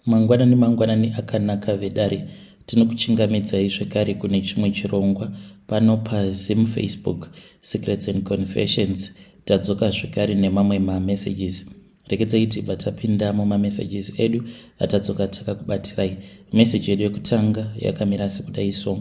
Mangwanani mangwanani akanaka vedare tinokuchingamidzai zvekare kune chimwe chirongwa pano paZim Facebook Secrets and Confessions tadzoka zvekare nemamwe mamessages regedzai tibva tapinda mumamessages edu atadzoka takakubatirai message yedu yekutanga yakamira sekudai so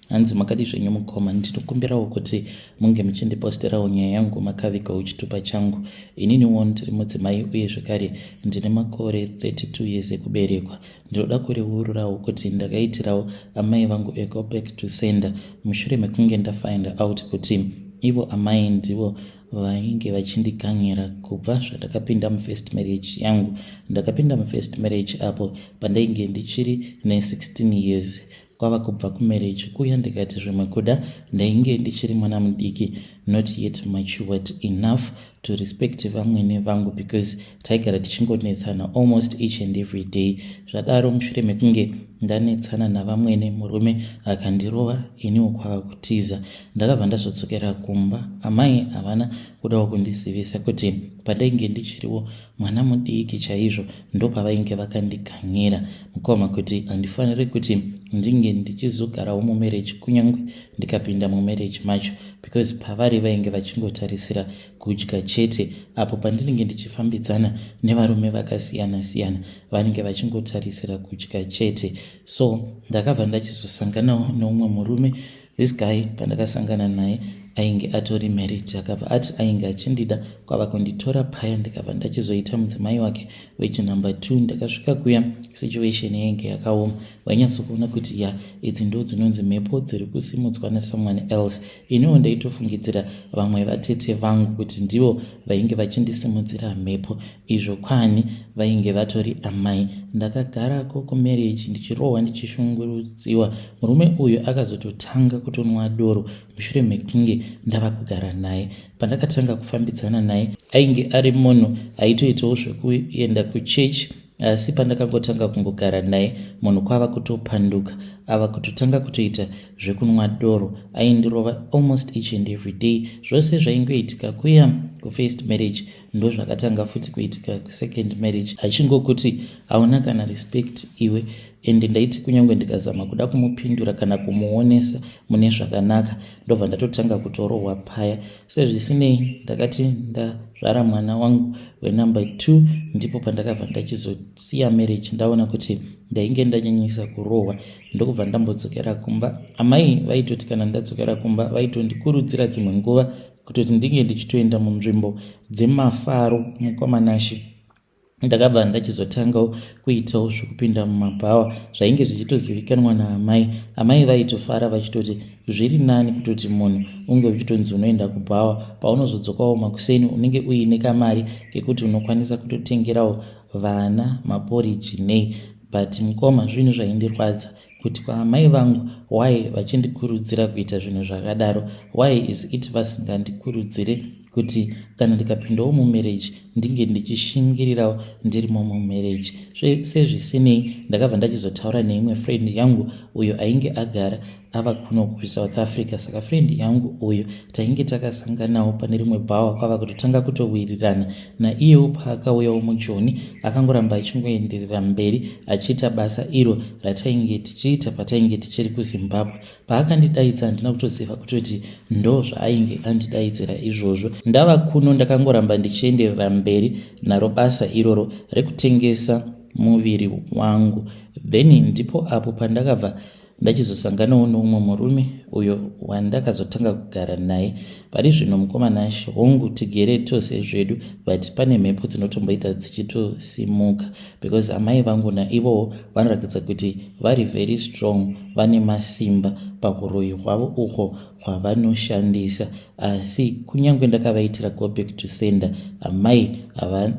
Hanzi makadii zvenyu mukoma, ndinokumbirawo kuti munge muchindiposterawo nyaya yangu makavigawo chitupa changu. Ininiwo ndiri mudzimai uye zvekare ndine makore 32 years ekuberekwa. Ndinoda kureururawo kuti ndakaitirawo amai vangu a go back to sender mushure mekunge ndafind out kuti ivo amai ndivo vainge vachindigan'ira kubva zvandakapinda mufirst marriage yangu. Ndakapinda mufirst marriage apo pandainge ndichiri ne16 years Kwava kubva kumarriage kuya ndikati zvimwe kuda ndainge ndichiri mwana mudiki not yet matured enough to respect vamwene vangu because taigara tichingonetsana almost each and every day. Zvadaro mushure mekunge ndanetsana navamwene murume akandirova iniwo kwava kutiza. Ndakabva ndazodzokera kumba amai havana kudawo kundizivisa kuti pandainge ndichiriwo mwana mudiki chaizvo ndopavainge vakandiganyira mukoma kuti handifanire kuti ndinge ndichizogarawo mumarriage kunyange ndikapinda mumarriage macho because pavari vainge vachingotarisira kudya chete apo pandinenge ndichifambidzana nevarume vakasiyana siyana vanenge vachingotarisira kudya chete so ndakabva ndachizosanganawo neumwe murume This guy pandakasangana naye ainge atori married akabva ati ainge achindida kwava kunditora paya ndikabva ndachizoita mudzimai wake wechinumber 2 ndakasvika kuya situation yainge yakaoma wainyatsokuona kuti ya idzi ndo dzinonzi mhepo dziri kusimudzwa nesomeone else iniwo ndaitofungidzira vamwe vatete vangu kuti ndivo vainge vachindisimudzira mhepo izvo kwani vainge vatori amai ndakagarako kumarriage ndichirohwa ndichishungurudziwa murume uyu akazototanga kutonwa doro mushure mekunge ndava kugara naye pandakatanga kufambidzana naye ainge ari munhu aitoitawo zvekuenda kuchechi asi pandakangotanga kungogara naye munhu kwava kutopanduka ava kutotanga kutoita zvekunwa doro aindirova almost each and every day zvose zvaingoitika kuya kufirst marriage ndozvakatanga futi kuitika kusecond marriage achingokuti hauna kana respect iwe and ndaiti kunyange ndikazama kuda kumupindura kana kumuonesa mune zvakanaka ndobva ndatotanga kutorohwa paya sezvisinei ndakati ndazvara mwana wangu wenumber 2 ndipo pandakabva ndachizosiya marriage ndaona kuti ndainge ndanyanyisa kurohwa ndokubva ndambodzokera kumba amai vaitoti kana ndadzokera kumba vaitondikurudzira dzimwe nguva kutoti ndinge ndichitoenda munzvimbo dzemafaro mukoma Nashe ndakabva ndachizotangawo kuitawo zvekupinda mumabhawa zvainge zvichitozivikanwa naamai amai vaitofara vachitoti zviri nani kutoti munhu unge uchitonzi unoenda kubhawa paunozodzokawo makuseni unenge uine kamari kekuti unokwanisa kutotengerawo vana maporiji nei but mukoma zvinhu zvaindirwadza kuti kwaamai vangu why vachindikurudzira kuita zvinhu zvakadaro why is it vasingandikurudzire kuti kana ndikapindawo mumarriage ndinge ndichishingirirawo ndirimo mumarriage sezvisinei ndakabva ndachizotaura neimwe friend yangu uyo ainge agara ava kuno kusouth africa saka friend yangu uyo tainge takasanganawo pane rimwe bhawa kwava kutotanga kutowirirana naiyewo paakauyawo mujoni akangoramba achingoenderera mberi achiita basa iro ratainge tichiita patainge tichiri kuzimbabwe paakandidaidza handina kutoziva kutoti ndo zvaainge andidaidzira izvozvo ndava kuno ndakangoramba ndichienderera mberi naro basa iroro rekutengesa muviri wangu then ndipo apo pandakabva Ndachizosanganawo neumwe murume uyo wandakazotanga kugara naye pari zvino mukoma Nashe. Hongu tigere tose zvedu but pane mhepo dzinotomboita dzichitosimuka because amai vangu naivowo vanoratidza kuti vari very strong vane masimba pahuroyi hwavo uhwo hwavanoshandisa asi kunyange ndakavaitira go back to sender amai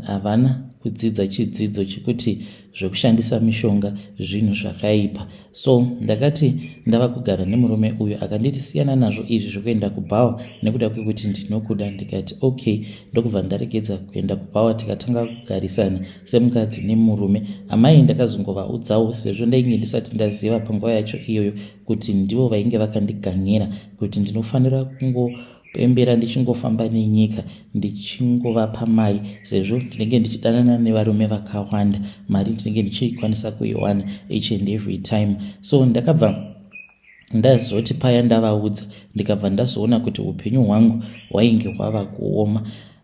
havana kudzidza chidzidzo chekuti zvekushandisa mishonga zvinhu zvakaipa so ndakati ndava kugara nemurume uyu akanditi siyana nazvo izvi zvekuenda kubhawa nekuda kwekuti ndinokuda ndikati okay ndokubva ndaregedza kuenda kubhawa tikatanga kugarisana semukadzi nemurume amai ndakazongovaudzawo sezvo ndainge ndisati ndaziva panguva yacho iyoyo kuti ndivo vainge vakandiganyira kuti ndinofanira kungo Pembera ndichingofamba nenyika ndichingovapa mari sezvo ndinenge ndichidanana nevarume vakawanda, mari ndinenge ndichikwanisa kuiwana each and every time. So ndakabva ndazoti paya ndavaudza, ndikabva ndazoona kuti upenyu hwangu hwainge hwava kuoma.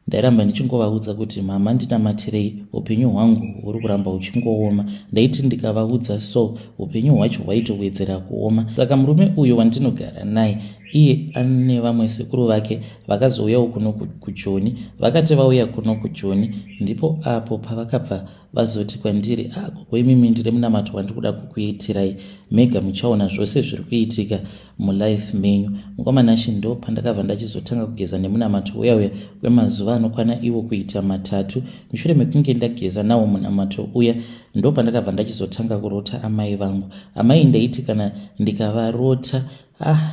Ndairamba ndichingovaudza kuti, "Mama, ndinamatirei, upenyu hwangu huri kuramba huchingooma." Ndaiti ndikavaudza so, upenyu hwacho hwaitowedzera kuoma. Saka murume uyu wandinogara naye, iye ane vamwe sekuru vake vakazouyawo kuno kuJoni. Vakati vauya kuno kuJoni, ndipo apo pavakabva vazoti kwandiri, "Ah, gogo, imimi, ndine munamato wandiri kuda kukuitirai, mega muchaona zvose zviri kuitika mulife menyu." Mukomanashi, ndo pandakabva ndachizotanga kugeza nemunamato uya uya kwemazuva anokwana iwo kuita 3. Mushure mekunge ndageza nawo munamato uya, ndo pandakabva ndachizotanga kurota amai vangu. Amai ndaiti kana ndikavarota, ah,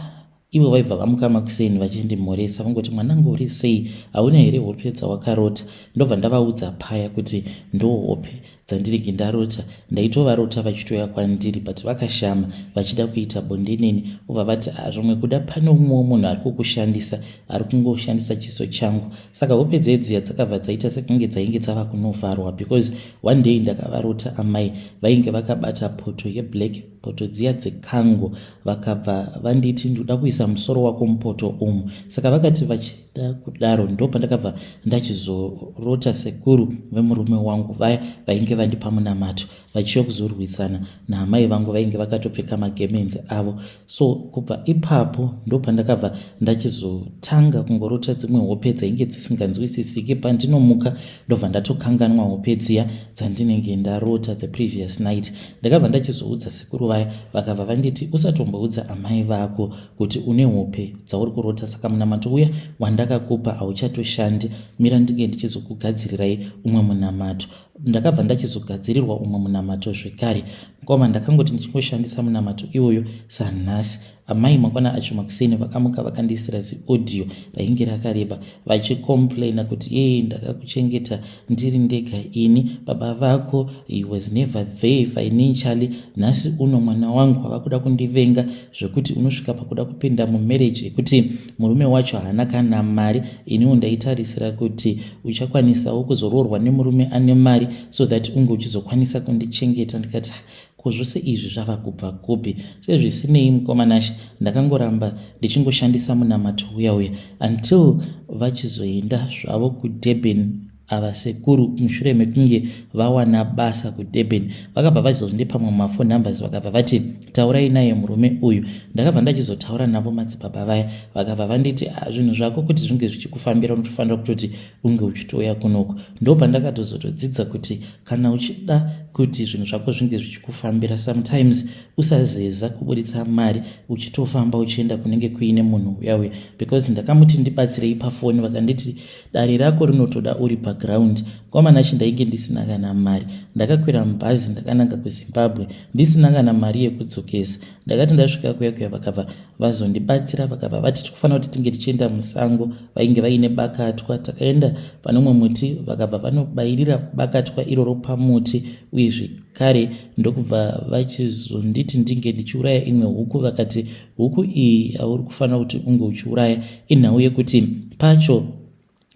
ivo vaibva vamuka makuseni vachindimhoresa, vangoti, "Mwanangu, uri sei? Hauna here hope dzawakarota?" Ndobva ndavaudza paya kuti ndo hope dzandirege ndarota. Ndaitovarota vachitouya kwandiri, but vakashama, vachida kuita bonde neni. Ubva vati, ah, "Zvimwe kuda pane umwewo munhu ari kukushandisa, ari kungoshandisa chiso changu." Saka hope dzedziya dzakabva dzaita sekunge dzainge dzava kunovharwa, because one day ndakavarota amai vainge vakabata poto yeblack, poto dziya dzekango. Vakabva vanditi, "Ndoda kuisa musoro wako mupoto umu." Saka vakati vachida kudaro, ndo pandakabva ndachizorota sekuru vemurume wangu vaya vainge vandipa munamato vachiya kuzorwisana naamai vangu, vainge vakatopfeka magemenzi avo. So kubva ipapo ndo pandakabva ndachizotanga kungorota dzimwe hope dzainge dzisinganzwisisiki. Pandinomuka, ndobva ndatokanganwa hope dziya dzandinenge ndarota the previous night. Ndakabva ndachizoudza sekuru vaya, vakabva vanditi, "Usatomboudza amai vako kuti une hope dzauri kurota. Saka munamato uya wandakakupa hauchatoshandi. Mira ndinge ndichizokugadzirirai umwe munamato." Ndakabva ndachizogadzirirwa umwe munamato zvekare. Mukoma, ndakangoti ndichingoshandisa munamato iwoyo, sanhasi amai mangwana acho makuseni vakamuka vakandiisira ziaudio rainge rakareba, vachicomplaina kuti, "Yei, ndakakuchengeta ndiri ndega ini. Baba vako, he was never there financially. Nhasi uno mwana wangu ava kuda kundivenga zvekuti unosvika pakuda kupinda mumarriage yekuti murume wacho haana kana mari. Iniwo ndaitarisira kuti uchakwanisawo kuzoroorwa nemurume ane mari so that unge uchizokwanisa kundichengeta." Ndikati, "Ko, zvose izvi zvava kubva kupi?" Sezvisinei, mukomanashe, ndakangoramba ndichingoshandisa munamato uya uya until vachizoenda zvavo kuDurban ava sekuru. Mushure mekunge vawana basa kuDurban, vakabva vachizondipa mamwe maphone numbers, vakabva vati, "Taurai naye murume uyu." Ndakabva ndachizotaura navo madzibaba vaya, vakabva vanditi, ah, "Zvinhu zvako kuti zvinge zvichikufambira, unotofanira kutoti unge uchitouya kunoko." Ndo pandakatozotodzidza kuti kana uchida kuti zvinhu zvako zvinge zvichikufambira, sometimes usazeza kuburitsa mari uchitofamba uchienda kunenge kuine munhu uya uya, because ndakamuti, "Ndibatsirei pafoni," vakanditi, "Dare rako rinotoda uri paground." Kwamanachi, ndainge ndisina kana mari. Ndakakwira mubhazi, ndakananga kuZimbabwe ndisina kana mari yekudzokesa. Ndakati ndasvika kuya kuya, vakabva vazondibatsira, vakabva vati tikufanira kuti tinge tichienda musango. Vainge vaine bakatwa. Takaenda pane umwe muti, vakabva vanobayirira bakatwa iroro pamuti, uye zvekare ndokubva vachizonditi ndinge ndichiuraya imwe huku. Vakati, "Huku iyi hauri kufanira kuti unge uchiuraya, inhau yekuti pacho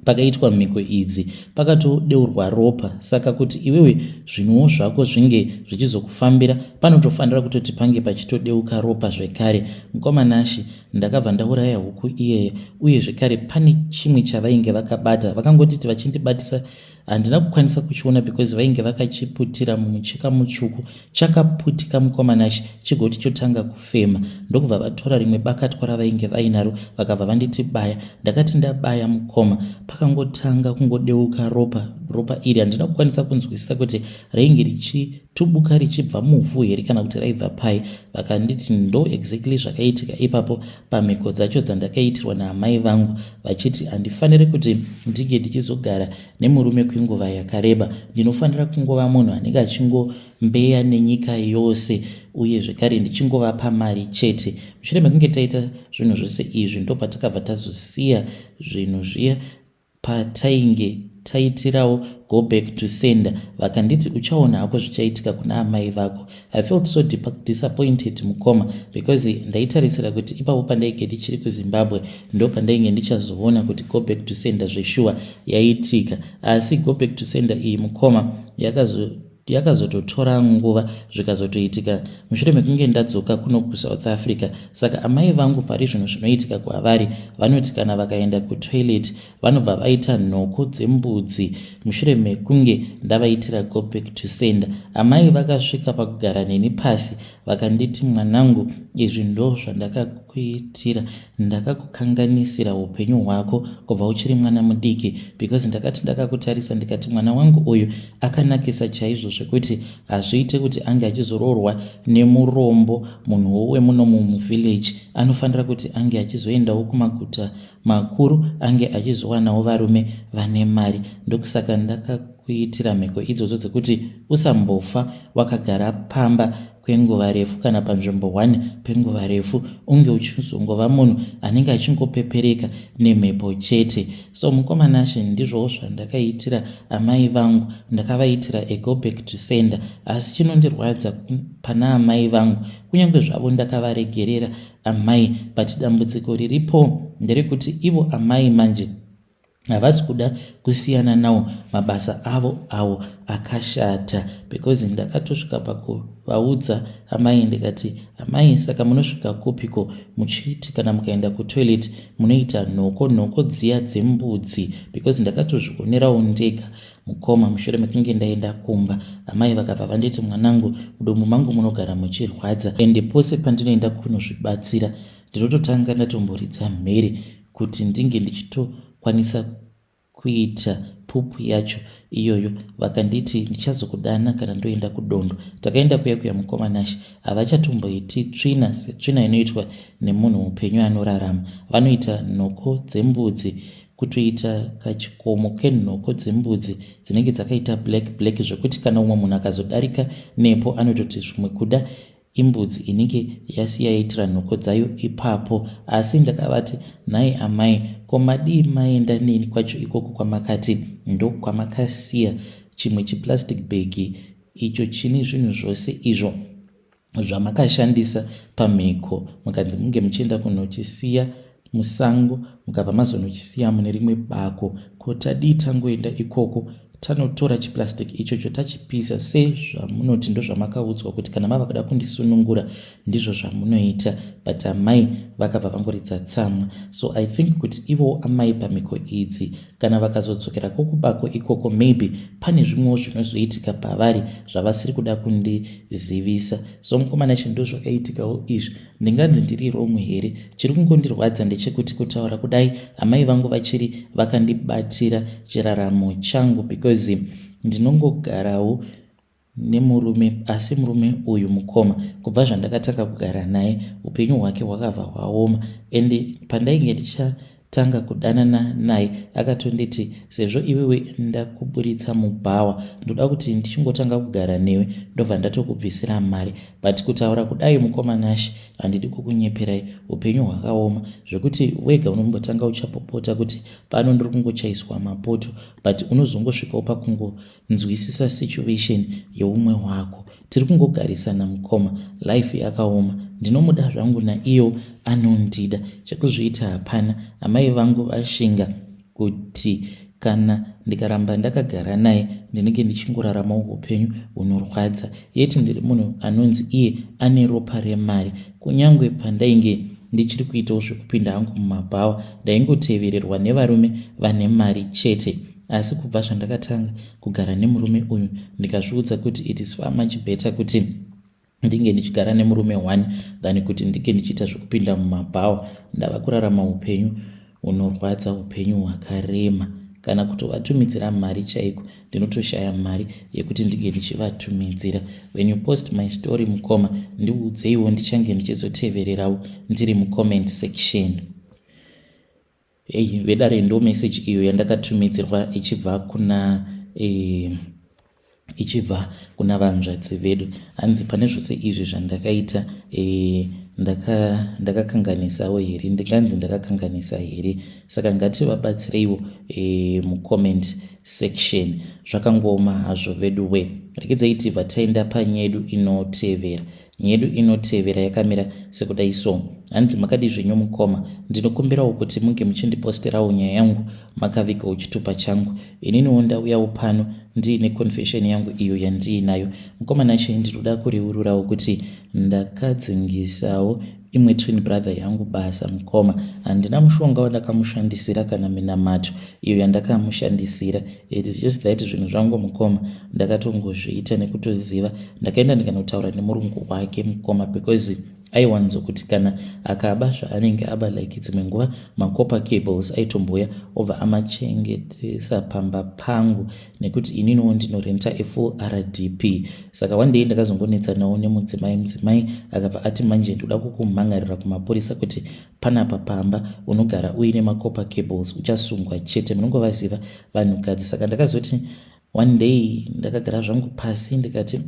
pakaitwa mhiko idzi pakatodeurwa ropa. Saka kuti iwewe zvinhuwo zvako zvinge zvichizokufambira, panotofanira kutoti pange pachitodeuka ropa zvekare." Mukomanashi, ndakabva ndauraya huku iyeye, uye zvekare pane chimwe chavainge vakabata. Vakangotiti vachindibatisa, handina kukwanisa kuchiona because vainge vakachiputira mumucheka mutsvuku. Chakaputika, mukomanashi, chigoti chotanga kufema. Ndokubva vatora rimwe bakatwa ravainge vainaro, vakabva vanditi, "Baya." Ndakati ndabaya, mukoma, pakangotanga kungodeuka ropa. Ropa iri handina kukwanisa kunzwisisa kuti rainge richitubuka richibva muvhu here kana kuti raibva pai. Vakanditi ndo exactly zvakaitika ipapo pamhiko dzacho dzandakaitirwa naamai vangu, vachiti handifaniri kuti ndinge ndichizogara nemurume kwenguva yakareba, ndinofanira kungova munhu anenge achingombeya nenyika yose, uye zvekare ndichingovapa mari chete. Mushure mekunge taita zvinhu zvose izvi, ndo patakabva tazosiya zvinhu zviya patainge Taitirawo go back to sender, vakanditi uchaona hako zvichaitika kuna amai vako. I felt so disappointed, mukoma, because ndaitarisira kuti ipapo pandainge ndichiri kuZimbabwe ndo pandainge ndichazoona kuti go back to sender zveshuwa yaitika. Asi go back to sender iyi, mukoma, yakazototora nguva, zvikazotoitika mushure mekunge ndadzoka kuno kuSouth Africa. Saka amai vangu pari zvino zvinoitika kwavari, vanoti kana vakaenda kutoilet vanobva vaita nhoko dzembudzi mushure mekunge ndavaitira go back to sender. Amai vakasvika pakugara neni pasi, vakanditi, "Mwanangu, izvi ndo zvandakakuitira. Ndakakukanganisira upenyu hwako kubva uchiri mwana mudiki, because ndakati ndakakutarisa ndikati mwana wangu uyu akanakisa chaizvo zvekuti hazviite kuti ange achizoroorwa nemurombo, munhuwo wemunomu muvillage. Anofanira kuti ange achizoendawo kumaguta makuru, ange achizowanawo varume vane mari. Ndokusaka ndakakuitira mhiko idzodzo dzekuti usambofa wakagara pamba kwenguva refu kana panzvimbo 1 penguva refu, unge uchizongova munhu anenge achingopepereka nemhepo chete." So mukoma Nashe, ndizvowo zvandakaitira amai vangu. Ndakavaitira a go back to sender. Asi chinondirwadza pana amai vangu, kunyange zvavo ndakavaregerera amai, but dambudziko riripo nderekuti ivo amai manje havasi kuda kusiyana nawo mabasa avo awo akashata, because ndakatosvika pakuvaudza amai ndikati, "Amai, saka munosvika kupiko muchiti kana mukaenda kutoilet munoita nhoko, nhoko dziya dzembudzi?" Because ndakatozvionerawo ndega, mukoma. Mushure mekunge ndaenda kumba, amai vakabva vanditi, "Mwanangu, mudumbu mangu munogara muchirwadza, ende pose pandinoenda kunozvibatsira ndinototanga ndatomboridza mhere kuti ndinge ndichitokwanisa kuita pupu yacho iyoyo." Vakanditi, "Ndichazokudana kana ndoenda kudondo." Takaenda kuya kuya, mukoma Nashe, havachatomboiti tsvina setsvina inoitwa nemunhu upenyu anorarama. Vanoita nhoko dzembudzi, kutoita kachikomo kenhoko dzembudzi dzinenge dzakaita black black, zvekuti kana umwe munhu akazodarika nepo anototi zvimwe kuda imbudzi inenge yasiya yaitira nhoko dzayo ipapo. Asi ndakavati, "Nhai amai, ko madii maenda neni kwacho ikoko kwamakati ndokwamakasiya chimwe chiplastic bag icho chine zvinhu zvose izvo zvamakashandisa pamhiko, mukanzi munge muchienda kunochisiya musango, mukabva mazonochisiya mune rimwe bako? Ko tadii tangoenda ikoko, tanotora chiplastic ichocho, tachipisa sezvamunoti ndozvamakaudzwa kuti kana mava kuda kundisunungura ndizvo zvamunoita?" But amai vakabva vangoridza tsamwa. So I think kuti ivowo amai pamhiko idzi, kana vakazodzokera kokubako ikoko, maybe pane zvimwewo zvinozoitika pavari zvavasiri kuda kundizivisa. So mukoma Nashe, ndo zvakaitikawo izvi. Ndinganzi ndiri wrong here? Chiri kungondirwadza ndechekuti kutaura kudai amai vangu vachiri vakandibatira chiraramo changu, because ndinongogarawo nemurume. Asi murume uyu, mukoma, kubva zvandakatanga kugara naye upenyu hwake hwakabva hwaoma. Ende pandainge ndichatanga kudanana naye akatonditi, "Sezvo iwewe ndakuburitsa mubhawa, ndoda kuti ndichingotanga kugara newe ndobva ndatokubvisira mari." But kutaura kudai, mukoma Nashe, handidi kukunyeperai, upenyu hwakaoma zvekuti wega unombotanga uchapopota kuti pano ndiri kungochaiswa mapoto, but unozongosvikawo pakungonzwisisa situation yeumwe wako. Tiri kungogarisana, mukoma, life yakaoma. Ndinomuda zvangu, naiyo anondida, chekuzviita hapana. Amai vangu vashinga kuti kana ndikaramba ndakagara naye ndinenge ndichingoraramawo upenyu hunorwadza, yeti ndiri munhu anonzi iye ane ropa remari. Kunyange pandainge ndichiri kuitawo zvekupinda hangu mumabhawa, ndaingotevererwa nevarume vane mari chete. Asi kubva zvandakatanga kugara nemurume uyu, ndikazviudza kuti it is far much better kuti ndinge ndichigara nemurume one than kuti ndinge ndichiita zvekupinda mumabhawa. Ndava kurarama upenyu hunorwadza, upenyu hwakarema. Kana kutovatumidzira mari chaiko ndinotoshaya mari yekuti ndinge ndichivatumidzira. When you post my story, mukoma, ndiudzeiwo, ndichange ndichizotevererawo ndiri mucomment section." Ei vedare, ndo message iyo yandakatumidzirwa ichibva kuna vanzvadzi vedu. Hanzi pane zvose izvi zvandakaita. Ndakakanganisawo here? Ndinganzi ndakakanganisa here? Saka ngativabatsireiwo mucomment section. Zvakangooma hazvo vedu we. Regedzai tibva taenda panyedu inotevera. Nyedu inotevera yakamira sekudai so. Hanzi makadii zvenyu mukoma? Ndinokumbirawo kuti munge muchindiposterawo nyaya yangu makavigawo chitupa changu. Ininiwo ndauyawo pano ndiine confession yangu iyo yandiinayo. Mukoma Nashe ndinoda kureururawo kuti ndakadzingisawo imwe twin brother yangu basa mukoma. Handina mushonga wandakamushandisira kana minamato iyo yandakamushandisira. It is just that zvinhu zvangu mukoma ndakatongozviita nekutoziva. Ndakaenda ndikanotaura nemurungu wake mukoma because aiwanzo kuti kana akaba zvaanenge aba, like dzimwe nguva macopper cables, aitombouya obva amachengetesa pamba pangu nekuti ininiwo ndinorenta afull RDP. Saka one day ndakazongonetsanawo nemudzimai. Mudzimai akabva ati, "Manje ndoda kukumhangarira kumapurisa kuti panapa pamba unogara uine macopper cables, uchasungwa chete." Munongovaziva vanhukadzi. Saka ndakazoti one day ndakagara zvangu pasi ndikati,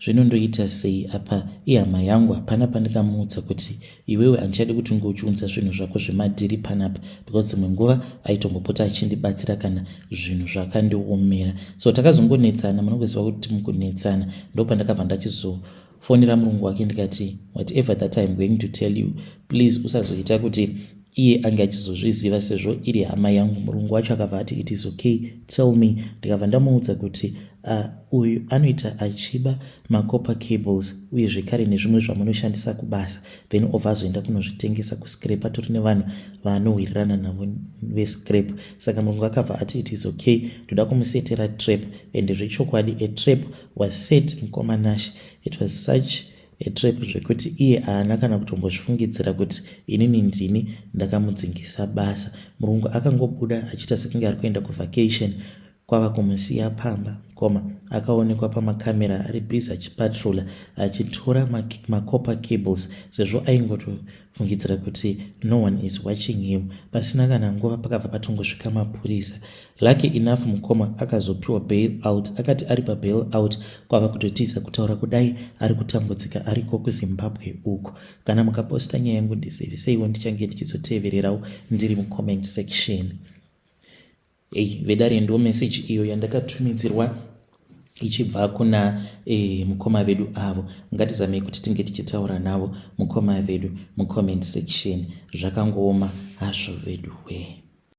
Zvinondoita sei apa? Ihama yangu, hapana pandikamuudza kuti iwewe handichadi kuti unge uchiunza zvinhu zvako zvemadhiri panapa," because dzimwe nguva aitombopota achindibatsira kana zvinhu zvakandiomera. So takazongonetsana, munongoziva kuti mukunetsana ndopandakabva ndachizofonera murungu wake ndikati, "Whatever that I am going to tell you, please usazoita kuti iye ange achizozviziva sezvo iri hama yangu." Murungu wacho akabva ati, "It is okay, tell me." Ndikabva ndamuudza kuti uyu anoita achiba macopper cables uye zvekare nezvimwe zvamunoshandisa kubasa, then obva azoenda kunozvitengesa kuscrap. Atori nevanhu vaanowirirana navo vescrap. Saka murungu akabva ati, "It is okay, ndoda kumusetera trap." And zvechokwadi a trap was set, mukoma Nashe. It was such a trap zvekuti iye haana kana kutombozvifungidzira kuti inini ndini ndakamudzingisa basa. Murungu akangobuda achiita sekunge ari kuenda kuvacation, kwava kumusiya pamba. Mukoma, akaonekwa pamakamera ari busy achipatrola achitora macopper cables sezvo aingotofungidzira kuti no one is watching him. Pasina kana nguva pakabva patongosvika mapurisa. Lucky enough mukoma akazopiwa bail out. Akati ari pabail out kwava kutotiza. Kutaura kudai ari kutambudzika ariko kuZimbabwe uko. Kana mukaposta nyaya yangu ndiziviseiwo, ndichange ndichizotevererawo ndiri mucomment section. Ei vedare, ndo meseji iyo yandakatumidzirwa ichibva kuna mukoma vedu avo. Ngatizamei kuti tinge tichitaura navo mukoma vedu mucomment section. Zvakangooma hazvo vedu we.